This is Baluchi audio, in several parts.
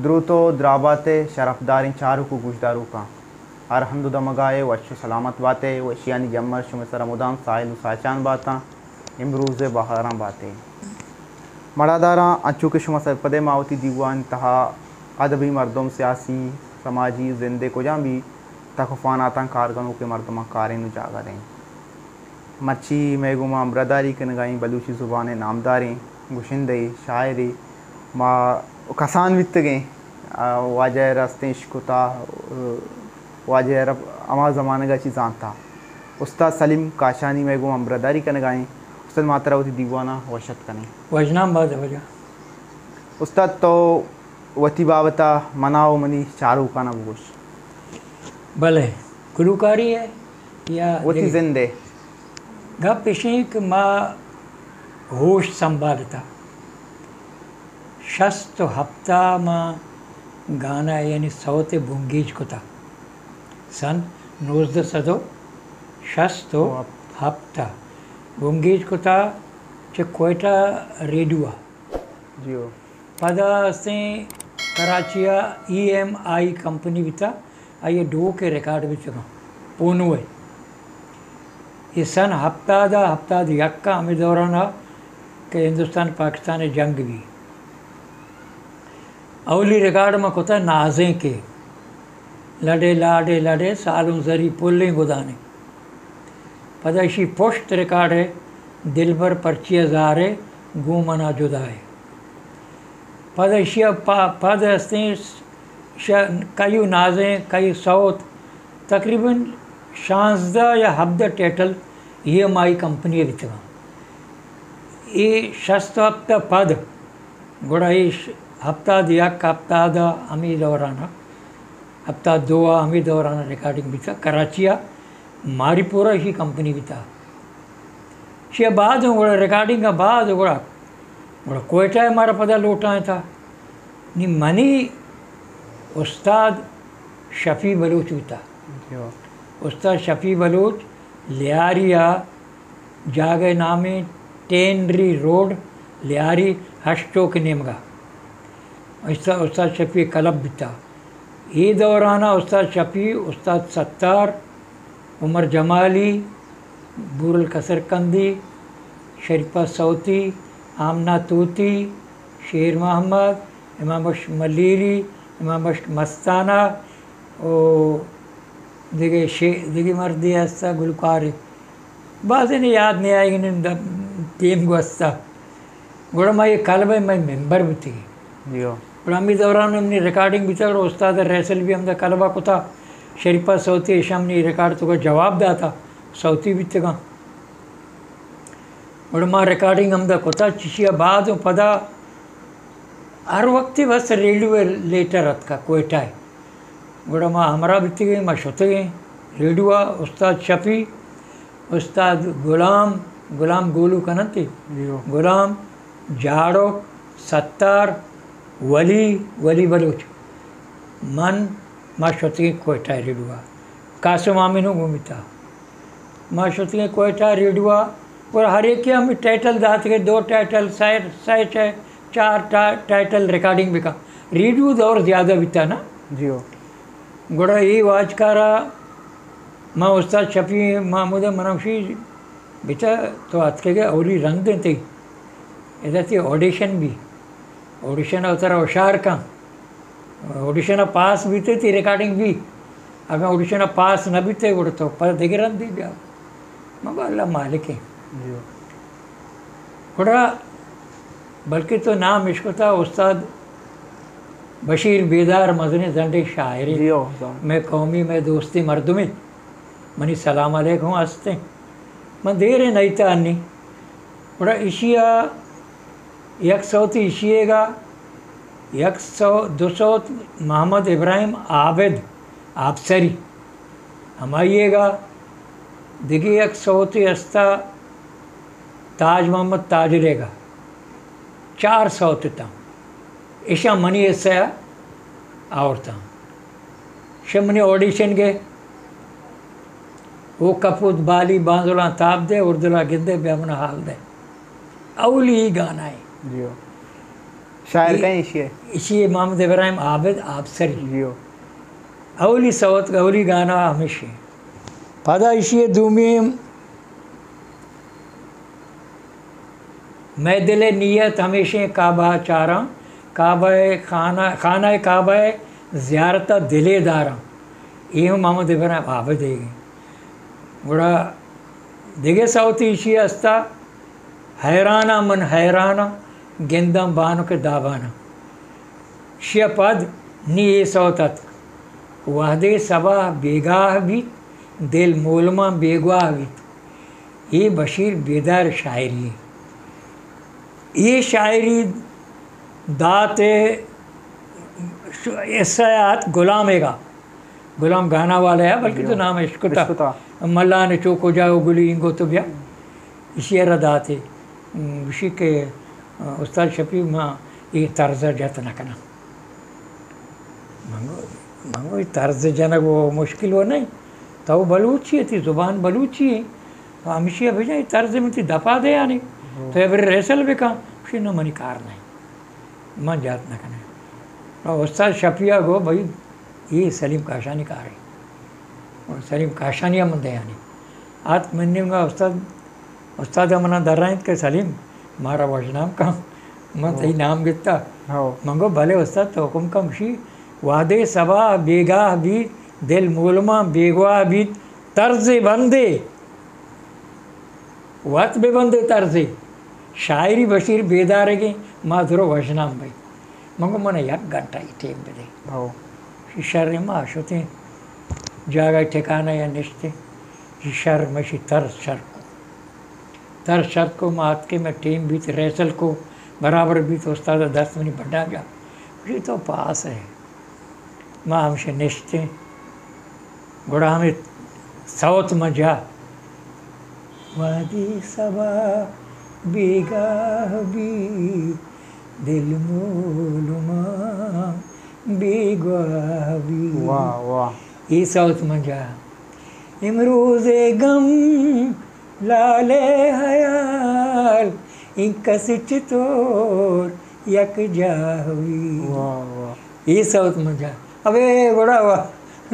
دروت و درابات ء شرفداریں چاروک و گوشداروکاں، ہر ہند و دمگا ء وش و سلامت بات ء، وشیانی جمر شمئے سرا مدام ساہیل و ساچان باتاں، امروز ء بہاراں بات ء۔ مڑاداراں، انچو کہ شما سرپد ء، ما وتی دیوان تہا ادبی مردم، سیاسی، سماجی زند ء کجام بھی تک و فاناتاں کار کنوکیں مردماں کارین و جاگہ دئیں۔ مرچی مئے گوما ہمراہداری کنگا ایں بلوچی زبان ء نامداریں گشندہ ء شاعرے، ما کسان بیتگیں، آ، واجہ ء را استیں اشکتا، آ، واجہ ء را ہما زمانگ ء چی زانتا۔ استاد سلیم کاشانی مئے گوما ہمراہداری کنگا ایں۔ استاد، ما ترا وتی دیوان ء وش اتک کنیں۔ وژنام بات واجہ۔ استاد، تو وتی بابت ء منا و منی چاروکانا بگوش۔ بلے، گلوکاری ء یا وتی دگہ؟ زند ء۔ گپ اش انت کہ ما ہوش سنبھالتا، شست و ہپت ء ما گانا یعنی سوت ء بنگیج کتا، سن نوزدہ سد و شست و ہپت ء بنگیج کتا چہ کوئٹہ ریڈیو ء۔ جی ہو۔ پدا استیں کراچی ء ای ایم آئی کمپنی بیتا، آئی ء ڈوک ء ریکارڈ بیتگاں، پونو ء۔ اے سن ہپتاد ء ہپتاد یک ء ہمے دوران ء کہ ہندوستان پاکستان ء جنگ بی۔ اولی ریکارڈ ما کتا نازیں کہ لڈے لاڈے لڈے سالوں زری پلیں گدانے۔ پدا اشی پشت ریکارڈ ہے دلبر پرچیا زارے گوں منا جدا ہے۔ پدا اشی پا-، پد ہستیں ش-، کئیو نازیں، کئیو سوت، تقریباً شانزدہ یا ہبدہ ٹائٹل ای ایم آئی کمپنی ء بیتگاں۔ اے شست و ہپت ء پد، گڑا اے ش-، ہپتاد یک، ہپتاد ء ہمے دوران ء، ہپتاد دو ء ہمے دوران ء ریکارڈنگ بیتا کراچی ء، ماری پور ء اشی کمپنی بیتا۔ اشی ء بعد ہوں گڑا ریکارڈنگ ء بعد گڑا، گڑا کوئٹہ ء مارا پدا لوٹائینتا۔ نی منی استاد شفیع بلوچ بیتا۔ جی ہو۔ استاد شفیع بلوچ لیاری ء جاگہ نامیں ٹینری روڈ، لیاری ہشت چوک نیمگا۔ استاد، استاد شفیع کلب بیتا۔ اے دورانا استاد شفیع، استاد ستار، عمر جمالی، بورل کسرکندی، شریفہ سوتی، آمنہ توتی، شیر محمد، امام بخش ملیری، امام بخش مستانہ، او دگہ شے-، دگہ مردے ہستا گلوکارے۔ بازینے یاد نیایگ نہ انت، ٹیم گوستا۔ گڑا ما اے کلب ء مئے ممبر بوتگیں۔ جی ہو۔ گڑا ہمے دوران منی ریکارڈنگ بیتا، گڑا استاد ریسل بھی ہمدا کلب ء کتا، شریفہ سوتی، ایشاں منی ریکارڈ توکا جواب داتا، سوتی بیتگاں۔ گڑا ما ریکارڈنگ ہمدا کتا، چشی ء بعد و پدا ہر وقتی بس ریڈیو ء لیٹر اتکا کوئٹہ ء۔ گڑا ما ہمراہ بیتگیں، ما شتگیں ریڈیو ء، استاد شفیع، استاد غلام، غلام گولو کننتی، جی ہو۔ غلام، جاڑوک، ستار، ولی، ولی بلوچ، من، ما شتگیں کوئٹہ ریڈیو ء۔ قاسم آمین ہوں گومیتا۔ ما شتگیں کوئٹہ ریڈیو ء، گڑا ہر یکے ہم ٹائٹل دات کہ دو ٹائٹل، سئے، سئے چہ چار ٹا-، ٹائٹل ریکارڈنگ بکن۔ ریڈیو دور زیادہ بیتا نا۔ جی ہو۔ گڑا اے واجکارا ما استاد شفیع محمود ء من ہمشی بچا تو اتکگے اولی رند انت تئی۔ ادا تئی آڈیشن بی۔ آڈیشن ء ترا ہوشار کن۔ آڈیشن ء پاس بیتے تئی ریکارڈنگ بی، اگاں آڈیشن ء پاس نہ بیتے گڑا تو پدا دگہ رندے بیا۔ من گو اللہ مالک ایں۔ جی۔ گڑا بلکہ تو نام اشکتا استاد بشیر بیدار مزنیں زنڈیں شاعرے۔ جی ہو، زاناں۔ مئے قومی، مئے دوستی مردمے، منی سلام علیک ہوں ہستیں۔ من دیرے نئیتا انی۔ گڑا ایشی ء یک سوتی ایشی ء گا، یک سو، دو سوت محمد ابراہیم عابد آبسری، ہمائی ء گا دگہ یک سوتے ہستا تاج محمد تاجر ء گا، چار سوت اتاں، ایشاں منی حصہ ء آورتاں۔ شہ منی آڈیشن گے، او کپوت بالی بانزلاں تاب دے، اردلا گندے بیا منا حال دے۔ اولی ای گانا ہے۔ جی ہو۔ شاعر کئے ایشی ءِ؟ ایشی ءِ محمد ابراہیم عابد آبسری۔ جی ہو۔ اولی سوت، اولی گانا ہمیشی۔ پدا ایشی ءِ دومی مئے دل ءِ نیت ہمیشیں کعبہ ءَ چاراں، کعبہ ءِ خانہ، خانہ کعبہ ءِ زیارت ءَ دلے داراں۔ اے ہم محمد ابراہیم عابد ئیگ ایں۔ گڑا دگہ سوتے ایشی ءِ ہستا، حیراناں من حیراناں، گنداں بانک ءِ داباناں۔ شی ءَ پد نی اے سوت اتک، وہدے صبا بیگاہ بیت، دل مولماں بیگواہ بیت۔ اے بشیر بیدار شاعری ایں۔ اے شاعری دات ءِ ش-، حصہ ات غلام ئیگا۔ غلام گانا والا ہے، بلکہ تو نام اشکتا۔ اشکتا۔ ملان چو کجا و گلی انگو تو بیا۔ ایشی ءَ را داتے۔ گوشی کہ استاد شفیع، ما اے طرز ءَ جت نہ کناں۔ من گو، من گو، اے طرز جنگ و مشکل و نہیں۔ تو بلوچی ئے، تئی زبان بلوچی ئے۔ تو ہمیشی ءَ بجن، اے طرز من تئی دپا دیانی۔ ہو۔ تو اے بر ریسل بکن۔ گوشی نہ، منی کار نہیں۔ من جات نہ کناں۔ و استاد شفیع ءَ گو، بھئی، اے سلیم کاشانی کار ہے۔ و سلیم کاشانی ءَ من دیانی۔ آتک من نیمگا استاد، استاد ءَ منا درائینت کہ سلیم، مارا وژنام کن، من تئی نام گپتا۔ ہو۔ من گو، بلے استاد، تو حکم کن۔ گوشی، وہدے صبا بیگاہ بیت، دل مولماں بیگواہ بیت، طرز بندے وت بہ بندے طرزے، شاعری بشیر بیدارگیں، ما درو وژنام بئیں۔ من گو، من یک گھنٹہ ای ٹیم بدے۔ ہو۔ شی شر، ما شتیں جاگہ ٹھکانہ یا نشتیں۔ شی شر، مشی طرز شر کو۔ طرز شر کو، ما اتکیں، میں ٹیم بیت، ریسل کو، برابر بیت، استاد دست منی بڈا جا۔ گوشی تو پاس ہے۔ ما ہمشہ نشتیں۔ گڑا ہمے سوت من جا، وہدے صبا بیگاہ بی، دل مولماں بیگواہ بی۔ واہ، واہ۔ اے سوت من جا۔ امروز غم لالے حیال، این کس چطور یک جاہ بی۔ واہ، واہ۔ اے سوت من جا۔ ابے گڑا وا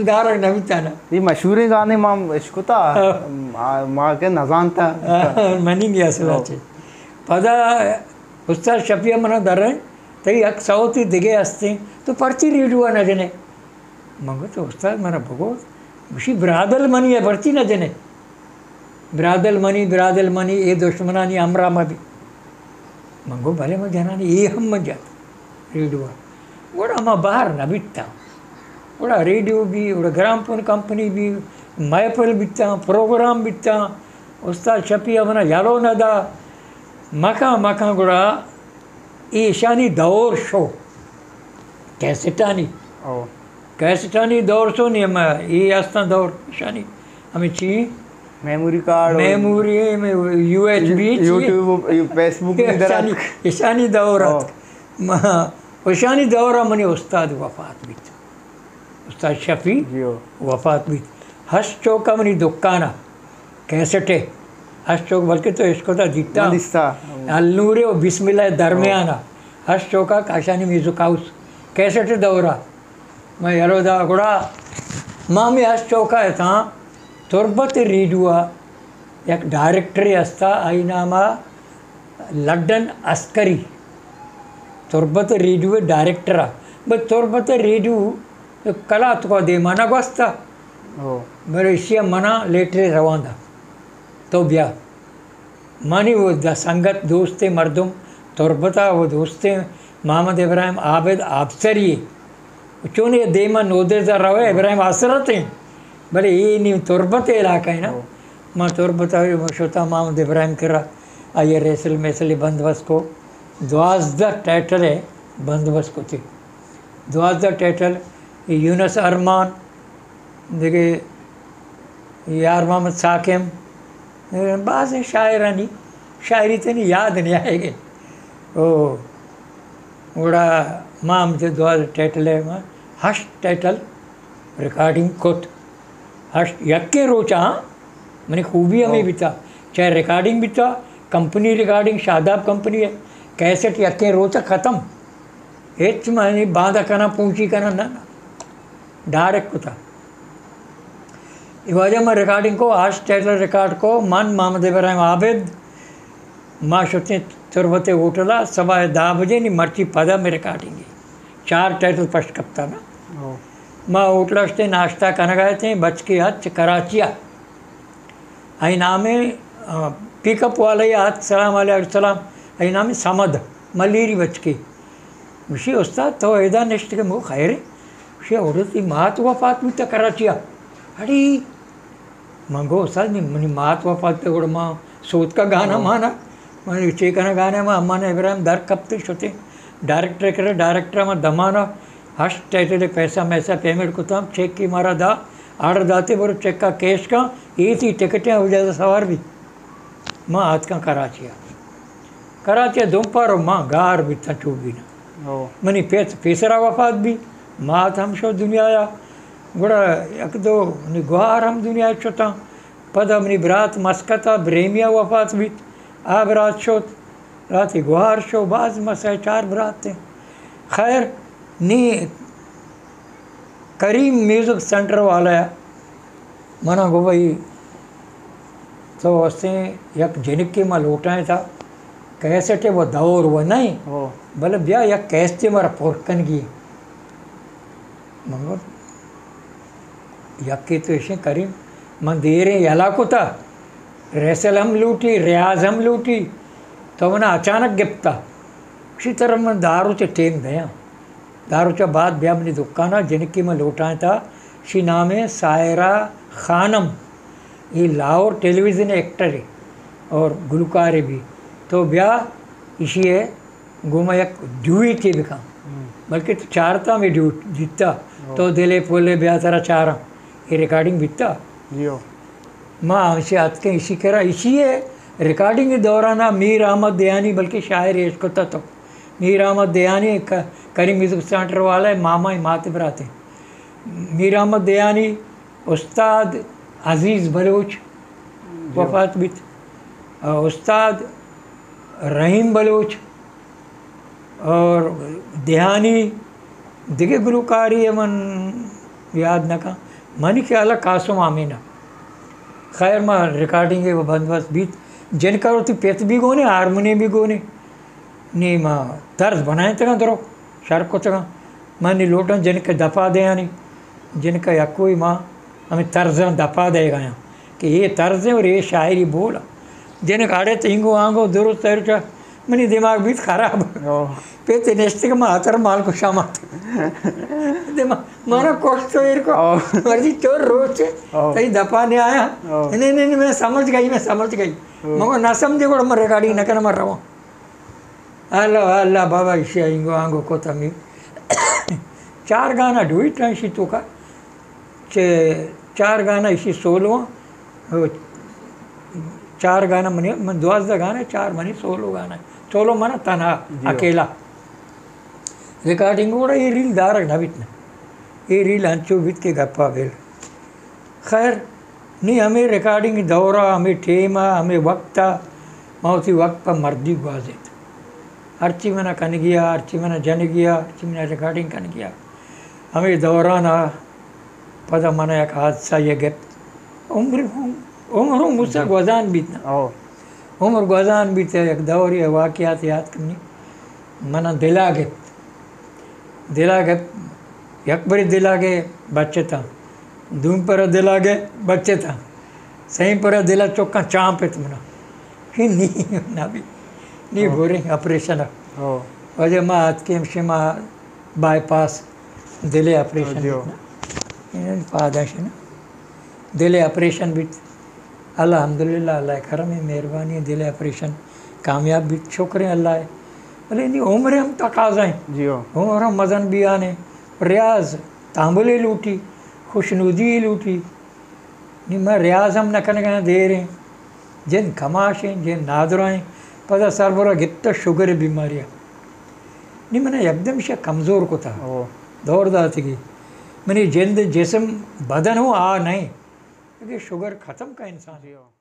دارگ نہ بیتا نا۔ اے مشہوریں گانے ما اشکتا، ہاں۔ ما، ما کہ نزانتا۔ ہاں، منی بھی اصل ہاں۔ اچھے۔ پدا استاد شفیع منا درائینت، تئی یک سوتے دگہ ہستیں، تو پرچی ریڈیو ءَ نہ جنے؟ من گو تو استاد منا بگو، گوشی برادل منی ہے، پرچی نہ جنے؟ برادل منی، برادل منی، اے دشمنانی ہمراہ مہ بی۔ من گو، بلے من جنانی، اے ہم من جت ریڈیو ءَ۔ گڑا ما بہر نہ بیتاں۔ گڑا ریڈیو بی، گڑا گرامفون کمپنی بی، محفل بیتاں، پروگرام بیتاں، استاد شفیع منا یلو نہ دا۔ مکاں مکاں گڑا ایشانی دور شو، کیسٹانی۔ او۔ کیسٹانی دور شو نی، ہم اے استاں دور ایشانی۔ ہمیں چی؟ Memory card. میموری، ہمیں یو ایچ بی چی؟ یوٹیوب، فیس بک، ایشانی، ایشانی دور او۔ اتک۔ ما، ایشانی دور منی استاد وفات بیت۔ استاد شفیع جی ہو۔ وفات بیت۔ ہشت چوک ءَ منی دکان ءَ کیسٹ ءِ، ہشت چوک، بلکہ تو اشکتا دیتا۔ من دیستا۔ النور و بسم اللہ درمیان ءَ، ہشت چوک ءَ کاشانی میوزک ہاؤس، کیسٹ ءِ دور ءَ۔ من یلو دا گڑا ما ہمے ہشت چوک ءَ اتاں، تربت ریڈیو ءَ یک ڈائریکٹرے ہستا، آئی نام ءَ لڈن عسکری، تربت ریڈیو ءِ ڈائریکٹر ءَ۔ بس تربت ریڈیو کلات کو دیما نہ گوستا۔ او۔ بلے ایشی ءَ منا لیٹرے روان دا۔ تو بیا۔ منی و دا سنگت دوستیں مردم تربت ءَ و دوستیں محمد ابراہیم عابد آبسری۔ چون اے دیم ءَ نودرز ءَ روئے، ابراہیم آسرت ایں، بلے اے نی تربت ءِ علاقہ ایں نا۔ ہو۔ ما تربت ءَ شتا محمد ابراہیم کرا، آئی ءَ ریسل میسل بندوبست کو، دوازدہ ٹائٹل ءِ بندوبست کو تے۔ دوازدہ ٹائٹل، یونس ارمان، دگہ یار محمد ساکم، بازیں شاعرانی شاعری تنی یاد نہیں آئے گئے۔ او، گڑا ما ہم دو ٹائٹل ہے، ما ہشت ٹائٹل ریکارڈنگ کت۔ ہشت، یکیں روچا، ہاں، منی خوبی ہمیں بیتا، چاہے ریکارڈنگ بیتا، کمپنی ریکارڈنگ، شاداب کمپنی ہے، کیسٹ یکیں روچا ختم۔ ہچ منی باندا کناں، پونچی کناں، نہ، نہ۔ ڈائریکٹ کتا۔ اے واجہ من ریکارڈنگ کو، ہشت ٹائٹل ریکارڈ کو، من محمد ابراہیم عابد، ما شتیں تربت ہوٹل ءَ، صبح دہ بجے نی مرچی پدا میں ریکارڈنگ ءَ۔ چار ٹائٹل پشت کپتا نا۔ او۔ ما ہوٹل ءَ شتیں ناشتہ کنگ ءَ اتیں، بچکے ات چہ کراچی ءَ۔ آئی نام ءَ، آ، پک اپ والا ءَ ات، سلام علیکم سلام۔ آئی نام ءَ صمد، ملیری بچکے۔ گوشی، استاد، تو ادا نشت کہ مو خیر ہے؟ گوشی، اور تئی مات وفات بوتا کراچی ءَ۔ اڑی، من گو، استاد، نی منی مات وفات بوتا، گڑا ما سوتکا گانا ہاں۔ مانا۔ من چے کنا گانا ما، امان ابراہیم در کپتے شتے۔ ڈائریکٹر کرے، ڈائریکٹر ما دمانا ہشت ٹائٹل پیسہ میسہ پیمنٹ کتا، چیک کی مارا دا، آرڈر داتے، برو چیک کا کیش کا، اے تئی ٹکٹیں، او جہاز سوار بی۔ ما آتکاں کراچی ءَ۔ کراچی ءَ دمپارو ما گار بیتاں چوبینا۔ او۔ منی پت پیسرا وفات بی، مات ہم شو دنیا ءَ۔ گڑا یک دو منی گوہار ہم دنیا ءَ شتاں۔ پدا منی برات مسقط ءَ بریمیا وفات بیت، آ برات شت۔ براتی گوہار شو، باز ما سہ چار برات ایں۔ خیر، نی کریم میوزک سینٹر والا ءَ منا گو، بھائی، تو استیں یک جنکے ما لوٹائیں تا، کیسٹے وہ دور وہ نہیں، ہو۔ بلے بیا یک کیسٹے مارا پر کنگی۔ من گو، یکے تو ایشیں کریم، من دیریں یلا کتا، ریسل ہم لوٹی، ریاض ہم لوٹی، تو منا اچانک گپتا۔ اسی طرح من دارو چے ٹیم دیاں۔ دارو چا بعد بیا منی دکانا، جنکے من لوٹائیں تا، شی نام ہے سائرہ خانم، یہ لاہور ٹیلی ویژن ایکٹر ہے اور گلوکار ہے بھی۔ تو بیا اشی ہے گوما یک ڈیویٹے بکن۔ ہم۔ بلکہ تو چارتا میں ڈیوٹ دیتا، ہو۔ تو دلے پولے بیا ترا چاراں۔ یہ ریکارڈنگ بیتا۔ جی ہو۔ ما ہمشی آتکیں اشی کرا، اشی ہے ریکارڈنگ دوران میر احمد دیانی بلکہ شاعر ایش کتا تو۔ میر احمد دیانی ک-، کریم میوزک سینٹر والا ہے، ماما ہی مات براتے۔ میر احمد دیانی، استاد عزیز بلوچ جی۔ وفات بیت۔ استاد رحیم بلوچ اور دیہانی دگہ گلوکاری ءَ من یاد نہ کن۔ منی خیال ءَ قاسم آمین ءَ۔ خیر، ما ریکارڈنگ ءِ بندوبست بیت۔ جنک ءَ وتی پت بھی گونے، ہارمونیم بھی گونے۔ نی ما طرز بنائینتگاں درو، شر کتگاں۔ من نی لوٹاں جنک ءَ دپا دیانی۔ جنک ءَ یکوئی ما ہمیں طرزاں دپا دئیگ ءَ آں کہ اے طرز ایں اور اے شاعری بول ایں۔ جنک اڑے تو اینگو آنگو درست ہے، منی دماغ بیت خراب۔ او۔ پت نشتگ ما اتر مال کو شامات۔ دماغ مارا کوشت تو ایر کو۔ او۔ مرضی چور روچ ہے، او۔ تئی دپا نے آیا۔ او۔ نہیں، نہیں، نہیں، میں سمجھ گئی، میں سمجھ گئی۔ او۔ مگو نہ سمجھے گوڑا من ریکارڈنگ نہ کرنا، من رواں۔ اللہ، اللہ بابا، ایشی اینگو آنگو کت ہمیں۔ چار گانا ڈویٹ ہیں ایشی توکا۔ چہ چار گانا ایشی سولو ہیں۔ او چار گانا منی، من دوازدہ گانا، چار منی سولو گانا۔ سولو منا تنہا، جی ہو۔ اکیلا۔ ریکارڈنگ گوڑا یہ ریل دارگ نہ بیت نا۔ یہ ریل انچو بیت کہ گپا بیل۔ خیر، نی ہمے ریکارڈنگ دور ءَ، ہمے ٹیم ءَ، ہمے وقت ءَ ما وتی وقت پہ مردی گوازینت۔ ہرچی منا کنگی ءَ، ہرچی منا جنگی ءَ، ہرچی منا ریکارڈنگ کنگی ءَ۔ ہمے دوران ءَ پدا منا یک حادثہ یے گپت۔ عمر، عمر ہم مسا جی۔ گوزان بیت نا۔ او۔ عمر گوزان بیت، یک دورے واقعات یاد کنی۔ منا دلا گپت۔ دلا گپت، یک برے دلا گئے بچتاں، دوم پر دلا گئے بچتاں، سئیں پر دلا چکاں چانپت منا۔ کہ نی نہ بی، نی ہاں۔ بوریں آپریشن۔ ہاں۔ واجہ ما آتکیں شما بائی پاس دلے آپریشن ہاں جی۔ بیت نا۔ پاداش نا۔ دل ءِ آپریشن بیت۔ الحمدللہ، اللہ ءِ کرم ءُ مہربانی ءَ دل ءِ آپریشن کامیاب بیت، شکر ءَ اللہ ءِ۔ بلے نی عمر ءِ ہم تقاضا ایں۔ جی ہو۔ عمر ہم مزن بیان ایں۔ ریاض تاملے لوٹی، خوشنودی لوٹی۔ نی من ریاض ہم نہ کنگ ءَ آں، دیر ایں۔ جند کماش ایں، جند نادراہ ایں۔ پدا سربرا گپتہ شگر ءِ بیماری ءَ۔ نی من یکدم ایشی ءَ کمزور کتہ۔ او۔ دور داتگی۔ منی جند، جسم، بدن ہوں آ نہ ایں۔ اگہ شگر ختم کا انسان۔ جی ہو۔